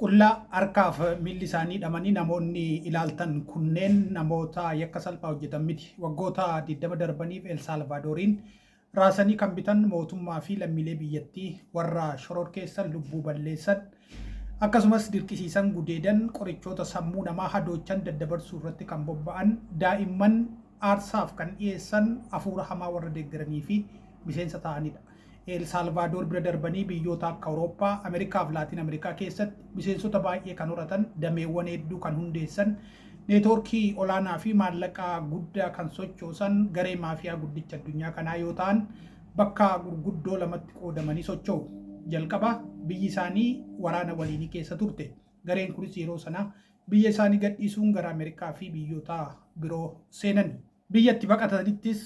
Qullaa harkaaf miilli isaanii hidhamanii namoonni ilaaltan kunneen namoota yakka salphaa hojjetan miti. Waggoota 20 darbaniif El Saalvaadooriin raasanii kan bitan mootummaa fi lammiilee biyyattii warra shororkeessan, lubbuu balleessan, akkasumas dirqisiisan gudeedan, qorichoota sammuu namaa hadoochan daddabarsuu irratti kan bobba'an, daa'imman aarsaaf kan dhiyeessan, hafuura hamaa warra deeggaranii fi miseensa ta'anidha. El Saalvaadoor bira darbanii biyyoota akka Awurooppaa, Ameerikaa fi Laatiin Ameerikaa keessatti miseensota baay'ee kan horatan, dameewwan hedduu kan hundeessan, neetwoorkii olaanaa fi maallaqa guddaa kan sochoosan garee maafiyaa guddicha addunyaa kanaa yoo ta'an, bakka gurguddoo lamatti qoodamanii socho'u. Jalqaba biyyi isaanii waraana waliinii keessa turte. Gareen kunis yeroo sana biyya isaanii gadhiisuun gara Ameerikaa fi biyyoota biroo seenani. Biyya itti baqatanittis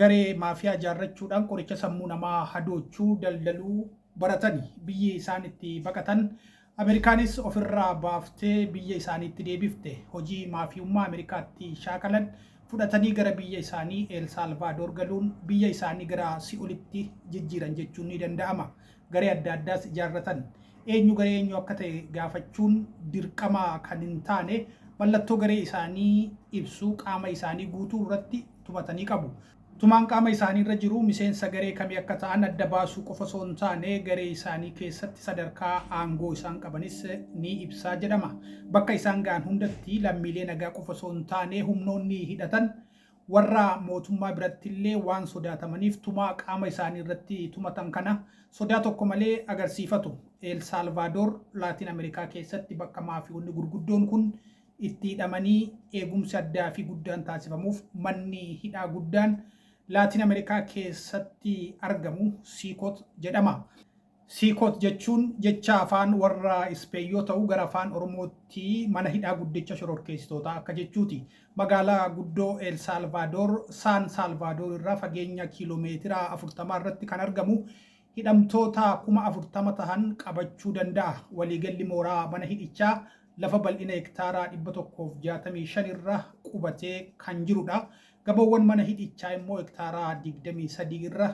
garee maafiyaa ijaarrachuudhaan qoricha sammuu namaa hadoochu daldaluu baratani. Biyyi isaan itti baqatan Ameerikaanis ofirraa baaftee biyya isaaniitti deebifte. Hojii maafiyummaa Ameerikaatti shaakalan fudhatanii gara biyya isaanii El Saalvaadoor galuun biyya isaanii gara si'olitti jijjiiran jechuun ni danda'ama. Garee adda addaas ijaarratan. Eenyu garee eenyu akka ta'e gaafachuun dirqama kan hin taane mallattoo garee isaanii ibsu qaama isaanii guutuu irratti tumatanii qabu. Tumaan qaama isaanii irra jiru miseensa garee kamii akka ta'an adda baasuu qofa osoo hin taane garee isaanii keessatti sadarkaa aangoo isaan qabanis ni ibsa jedhama. Bakka isaan ga'an hundatti lammiilee nagaa qofa osoo hin taane humnoonni hidhatan warra mootummaa birattillee waan sodaatamaniif tumaa qaama isaanii irratti tumatan kana sodaa tokko malee agarsiifatu. El Saalvaadoor Laatiin Ameerikaa keessatti bakka maafiyoonni gurguddoon kun itti hidhamanii eegumsi addaa fi guddaan taasifamuuf manni hidhaa guddaan Laatiin Ameerikaa keessatti argamu Siikot jedhama. Siikoot jechuun jecha afaan warra Ispeen yoo ta'u gara afaan Oromootti mana hidhaa guddicha shororkeessitootaa akka jechuuti. Magaalaa guddoo El Saalvaadoor Saan Saalvaadoor irraa fageenya kiiloomeetira 40 irratti kan argamu hidhamtoota 40,000 tahan qabachuu danda'a. Waliigalli mooraa mana hidhichaa lafa bal'ina hektaara 165 irra qubatee kan jirudha. Gamoowwan mana hidhichaa immoo hektaara 23 irra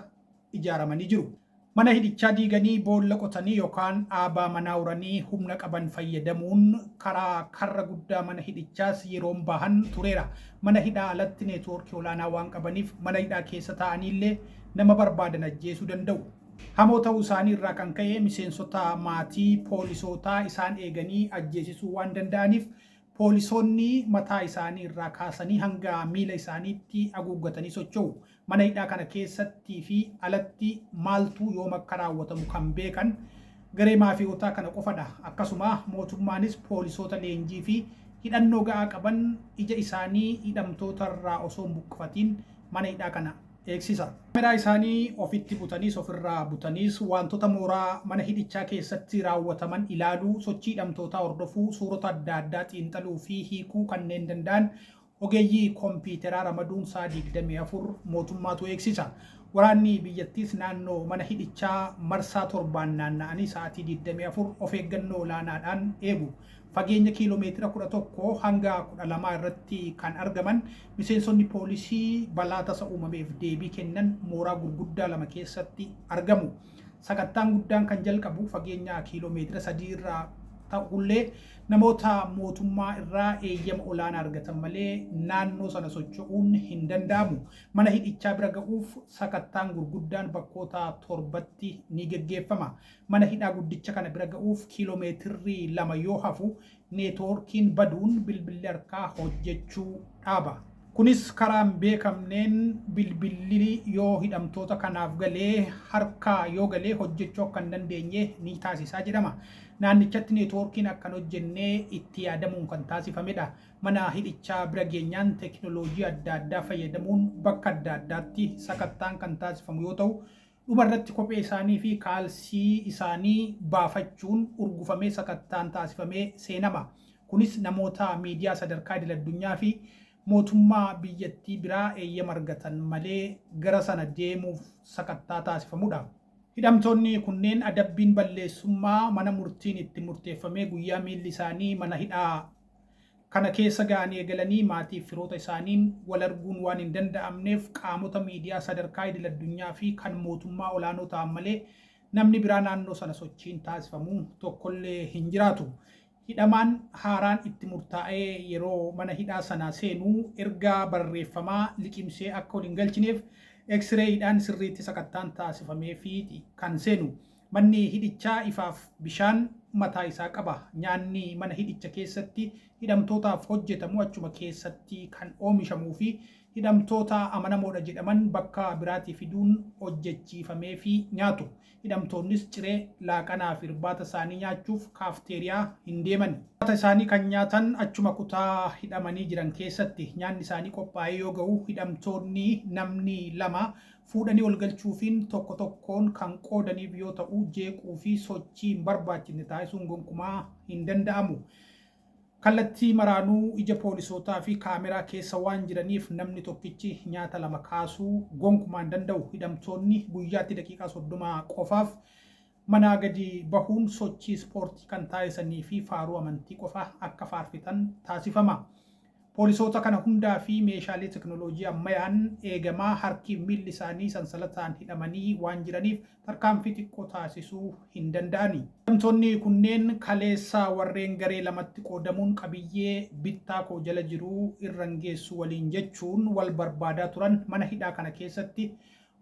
ijaaramanii jiru. Mana hidhichaa diiganii boolla qotanii yookaan dhaabaa manaa uranii humna qaban fayyadamuun karaa karra guddaa mana hidhichaas yeroon bahan tureera. Mana hidhaa alatti neetwoorkii olaanaa waan qabaniif mana hidhaa keessa taa'aniillee nama barbaadan ajjeesuu danda'u. Hamoo ta'uu isaanii irraa kan ka'e miseensota maatii poolisootaa isaan eeganii ajjeesisuu waan danda'aniif Poolisoonni mataa isaanii irraa kaasanii hanga miila isaaniitti haguuggatanii socho'u. Mana hidhaa kana keessattii fi alatti maaltu yoom akka raawwatamu kan beekan garee maafiyootaa kana qofadha. Akkasuma mootummaanis poolisoota leenjii fi hidhannoo ga'aa qaban ija isaanii hidhamtoota irraa osoo hin buqqifatiin mana hidhaa kana eegsisa. Kaameraa isaanii ofitti butaniis ofirraa butaniis waantota mooraa mana hidhichaa keessatti raawwataman ilaaluu, sochii hidhamtootaa hordofuu, suurota adda addaa xiinxaluu fi hiikuu kanneen danda'an ogeeyyii kompiiteraa ramaduun sa'a 24 mootummaatu eegsisa. Waraanni biyyattiis naannoo mana hidhichaa marsaa torbaan naanna'anii sa'aatii 24 of eeggannoo olaanaadhaan eegu. Fageenya kiiloomeetira 11 hanga 12 irratti kan argaman miseensonni poolisii balaa tasa uumameef deebii kennan mooraa gurguddaa lama keessatti argamu. Sakattaan guddaan kan jalqabu fageenya kiiloomeetira 3 irraa ta'ullee namoota mootummaa irraa eeyyama olaanaa argatan malee naannoo sana socho'uun hin danda'amu. Mana hidhichaa bira ga'uuf sakattaan gurguddaan bakkoota torbatti ni geggeeffama. Mana hidhaa guddicha kana bira ga'uuf kiiloomeetirri 2 yoo hafu neetwoorkiin baduun bilbilli harkaa hojjechuu dhaaba. Kunis karaa hin beekamneen bilbilli yoo hidhamtoota kanaaf galee harka yoo galee hojjechuu akka hin dandeenye ni taasisaa jedhama. Naannichatti neetwoorkiin akka hin hojjenne itti yaadamuun kan taasifamedha. Mana hidhichaa bira geenyaan teekinooloojii adda addaa fayyadamuun bakka adda addaatti sakattaan kan taasifamu yoo ta'u, dhuma irratti kophee isaanii fi kaalsii isaanii baafachuun urgufamee sakattaan taasifamee seenama. Kunis namoota miidiyaa sadarkaa idil-addunyaa fi mootummaa biyyattii biraa eeyyama argatan malee gara sana deemuuf sakattaa taasifamudha. Hidhamtoonni kunneen adabbiin balleessummaa mana murtiin itti murteeffamee guyyaa miilli isaanii mana hidhaa kana keessa ga'anii eegalanii maatiif firoota isaaniin wal arguun waan hin danda'amneef qaamota miidiyaa sadarkaa idil-addunyaa fi kan mootummaa olaanoo ta'an malee namni biraa naannoo sana sochiin taasifamu tokkollee hin jiraatu. Hidhamaan haaraan itti murtaa'ee yeroo mana hidhaa sanaa seenu ergaa barreeffamaa liqimsee akka ol hin galchineef X-rayidhaan sirriitti sakattaan taasifameefiiti kan seenu. Manni hidhichaa ifaaf bishaan mataa isaa qaba. Nyaanni mana hidhicha keessatti hidhamtootaaf hojjetamu achuma keessatti kan oomishamuu fi hidhamtoota amanamoodha jedhaman bakka biraatii fiduun hojjechiifameefii nyaatu. Hidhamtoonnis ciree, laaqanaa fi irbaata isaanii nyaachuuf kaafteeriyaa hin deemani. Irbaata isaanii kan nyaatan achuma kutaa hidhamanii jiran keessatti. Nyaanni isaanii qophaa'ee yoo gahu hidhamtoonni namni 2 fuudhanii ol galchuufiin tokko tokkoon kan qoodaniif yoo ta'u jeequu fi sochii hin barbaachifne taasisuun gonkumaa hin danda'amu. Kallattii maraanuu ija poolisootaa fi kaameraa keessa waan jiraniif namni tokkichi nyaata 2 kaasuu gonkumaa hin danda'u. Hidhamtoonni guyyaatti daqiiqaa 30 qofaaf manaa gadi bahuun sochii ispoortii kan taasisanii fi faaruu amantii qofa akka faarfitan taasifama. Poolisoota kana hundaa fi meeshaalee teknooloojii ammayaan eegamaa harkiif miilli isaanii sansalataan hidhamanii waan jiraniif tarkaanfii xiqqoo taasisuu hin danda'ani. Hidhamtoonni kunneen kaleessa warreen garee lamatti qoodamuun qabiyyee bittaa koo jala jiru irran geessu waliin jechuun wal barbaadaa turan mana hidhaa kana keessatti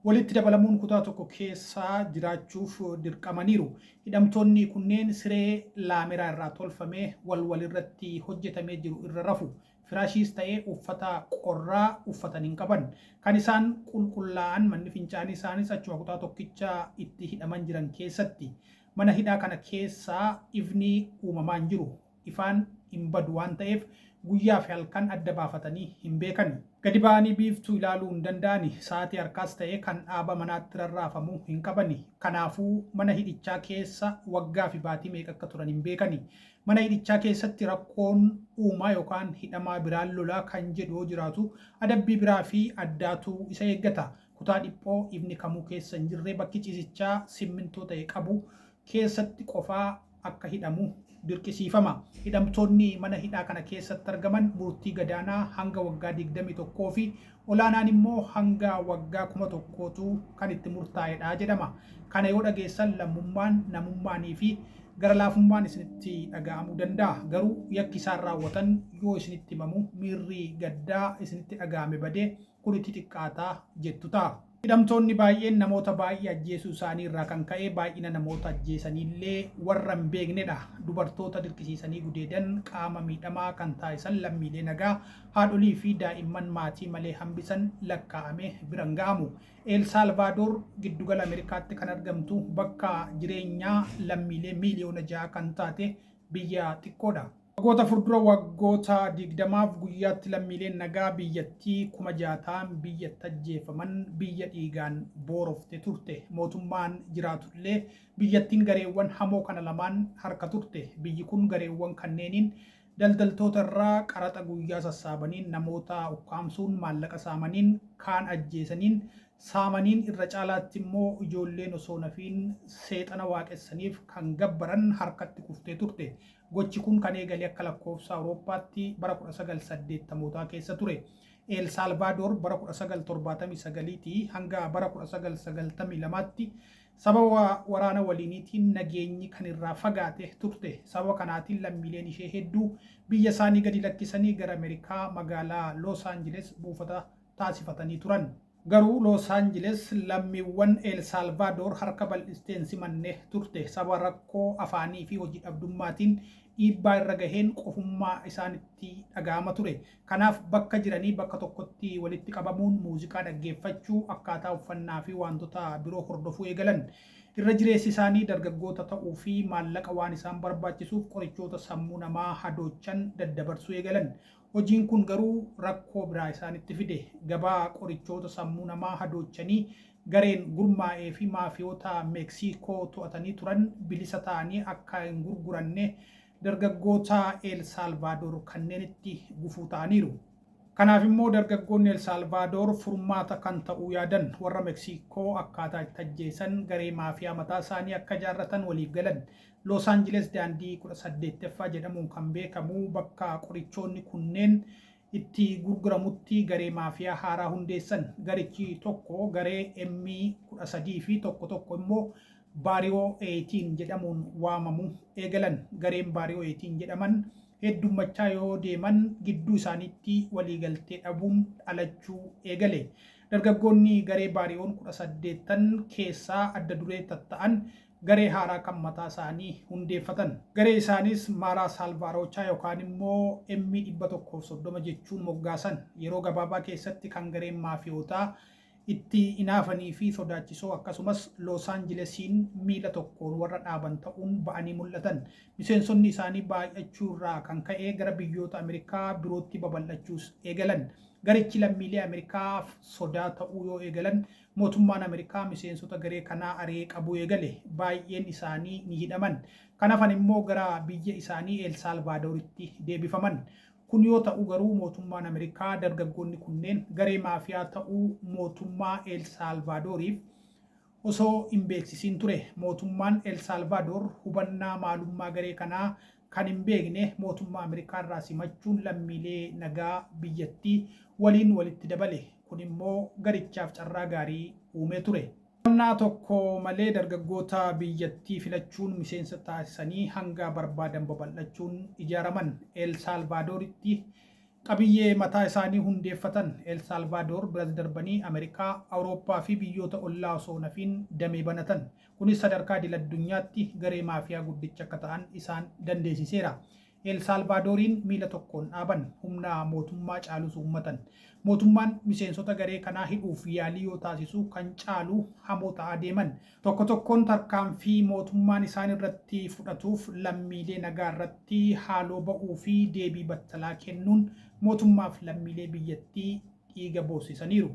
walitti dabalamuun kutaa tokko keessa jiraachuuf dirqamaniiru. Hidhamtoonni kunneen siree laameraa irraa tolfame wal walirratti hojjetamee jiru irra rafu. Firaashiis ta'e uffata qorraa uffatan hin qaban. Kan isaan qulqullaa'an manni fincaanii isaanis achuma kutaa tokkicha itti hidhaman jiran keessatti. Mana hidhaa kana keessa ifni uumamaa hin jiru. Ifaan hin badu waan ta'eef guyyaa fi halkan adda baafatanii hin beekani. Gadi ba'anii biiftuu ilaaluu hin danda'ani. Sa'aatii harkaas ta'e kan dhaaba manaatti rarraafamu hin qabani. Kanaafuu mana hidhichaa keessa waggaa fi baatii meeqa akka turan hin beekani. Mana hidhichaa keessatti rakkoon uumaa yookaan hidhamaa biraan lolaa kan jedhu yoo jiraatu adabbii biraa fi addaatu isa eeggata. Kutaa dhiphoo ifni kamuu keessa hin jirre bakki ciisichaa simmintoo ta'e qabu keessatti qofaa akka hidhamu dirqisiifama. Hidhamtoonni mana hidhaa kana keessatti argaman murtii gadaanaa hanga waggaa 21 fi olaanaan immoo hanga waggaa 1000tu kan itti murtaa'edha jedhama. Kana yoo dhageessan lammummaan, namummaanii fi gara laafummaan isinitti dhaga'amuu danda'a. Garuu yakki isaan raawwatan yoo isinitti himamu miirri gaddaa isinitti dhaga'ame badee kun itti xiqqaata jettu ta'a. Hidhamtoonni baay'een namoota baay'ee ajjeesuu isaanii irraa kan ka'e baay'ina namoota ajjeesaniillee warra hin beeknedha. Dubartoota dirqisiisanii gudeedan, qaama miidhamaa kan taasisan lammiilee nagaa, haadholii fi daa'imman maatii malee hambisan lakkaa'ame bira hin ga'amu. El Saalvaadoor giddugala Ameerikaatti kan argamtu bakka jireenyaa lammiilee miiliyoona 6 kan taate biyya xiqqoodha. Waggoota 4 dura waggoota 20f guyyaatti lammiileen nagaa biyyattii 6,000 ta'an biyyatti ajjeefaman biyya dhiigaan boorofte turte. Mootummaan jiraatullee biyyattiin gareewwan hamoo kana lamaan harka turte. Biyyi kun gareewwan kanneeniin daldaltoota irraa qaraxa guyyaa sassaabaniin, namoota ukkaamsuun maallaqa saamaniin, kaan ajjeesaniin saamaniin irra caalaatti immoo ijoolleen osoo nafiin seexana waaqessaniif kan gabbaran harkatti kuftee turte. Gochi kun kan eegale akka lakkoofsa Awurooppaatti bara 1980mootaa keessa ture. El Saalvaadoor bara 1979tii hanga bara 1992tti sababa waraana waliiniitiin nageenyi kan irraa fagaate turte. Sababa kanaatiin lammiileen ishee hedduu biyya isaanii gadi lakkisanii gara Ameerikaa magaalaa Loos Aanjiles buufata taasifatanii turan. Garuu Loos Aanjiles lammiiwwan El Saalvaadoor harka bal'istee hin simanne turte. Sababa rakkoo afaanii fi hojii dhabdummaatiin dhiibbaa irra gaheen qofummaa isaanitti dhaga'ama ture. Kanaaf bakka jiranii bakka tokkotti walitti qabamuun muuziqaa dhaggeeffachuu, akkaataa uffannaa fi waantota biroo hordofuu eegalan. Irra jireessi isaanii dargaggoota ta'uu fi maallaqa waan isaan barbaachisuuf qorichoota sammuu namaa hadoochan daddabarsuu eegalan. Hojiin kun garuu rakkoo biraa isaanitti fide. Gabaa qorichoota sammuu namaa hadoochanii gareen gurmaa'ee fi maafiyoota Meeksiikoo to'atanii turan bilisa ta'anii akka hin gurguranne dargaggoota El Saalvaadoor kanneenitti gufuu ta'aniiru. Kanaaf immoo dargaggoonni El Saalvaadoor furmaata kan ta'uu yaadan. Warra Meksiikoo akkaataa itti ajjeesan garee maafiyaa mataa isaanii akka ijaarratan waliif galan. Loos Aanjiles daandii 18ffaa jedhamuun kan beekamu bakka qorichoonni kunneen itti gurguramutti garee maafiyaa haaraa hundeessan. Garichi tokko garee M 13 fi tokko tokko immoo Baariyoo 18 jedhamuun waamamu eegalan. Gareen Baariyoo 18 jedhaman heddummachaa yoo deeman gidduu isaaniitti waliigaltee dhabuun dhalachuu eegale. Dargaggoonni garee Baariyoon 18n keessaa adda duree tatta'an garee haaraa kan mataa isaanii hundeeffatan. Garee isaanis Maaraa Saalvaaroochaa yookaan immoo M 130 jechuun moggaasan. Yeroo gabaabaa keessatti kan gareen maafiyootaa itti inaafanii fi sodaachisoo akkasumas Loos Aanjilesiin miila tokkoon warra dhaaban ta'uun ba'anii mul'atan. Miseensonni isaanii baay'achuu irraa kan ka'e gara biyyoota Ameerikaa birootti babal'achuus eegalan. Garichi lammiilee Ameerikaaf sodaa ta'uu yoo eegalan mootummaan Ameerikaa miseensota garee kanaa ari'ee qabuu eegale. Baay'een isaanii ni hidhaman. Kan hafan immoo gara biyya isaanii El Saalvaadooritti deebifaman. Kun yoo ta'u garuu mootummaan Ameerikaa dargaggoonni kunneen garee maafiyaa ta'uu mootummaa El Saalvaadooriif osoo hin beeksisiin ture. Mootummaan El Saalvaadoor hubannaa maalummaa garee kanaa kan hin beekne mootummaa Ameerikaa irraa simachuun lammiilee nagaa biyyattii waliin walitti dabale. Kun immoo garichaaf carraa gaarii uumee ture. Hubannaa tokko malee dargaggoota biyyattii filachuun miseensa taasisanii hanga barbaadan babal'achuun ijaaraman. El Saalvaadooritti qabiyyee mataa isaanii hundeeffatan. El Saalvaadoor biras darbanii Ameerikaa, Awurooppaa fi biyyoota ollaa osoo hin hafiin damee banatan. Kunis sadarkaa idil-addunyaatti garee maafiyaa guddicha akka ta'an isaan dandeessiseera. El Saalvaadooriin miila tokkoon dhaaban. Humna mootummaa caalus uummatan. Mootummaan miseensota garee kanaa hidhuuf yaalii yoo taasisu kan caalu hamoo ta'aa deeman. Tokko tokkoon tarkaanfii mootummaan isaan irratti fudhatuuf lammiilee nagaa irratti haaloo ba'uu fi deebii battalaa kennuun mootummaaf lammiilee biyyattii dhiiga boossisaniiru.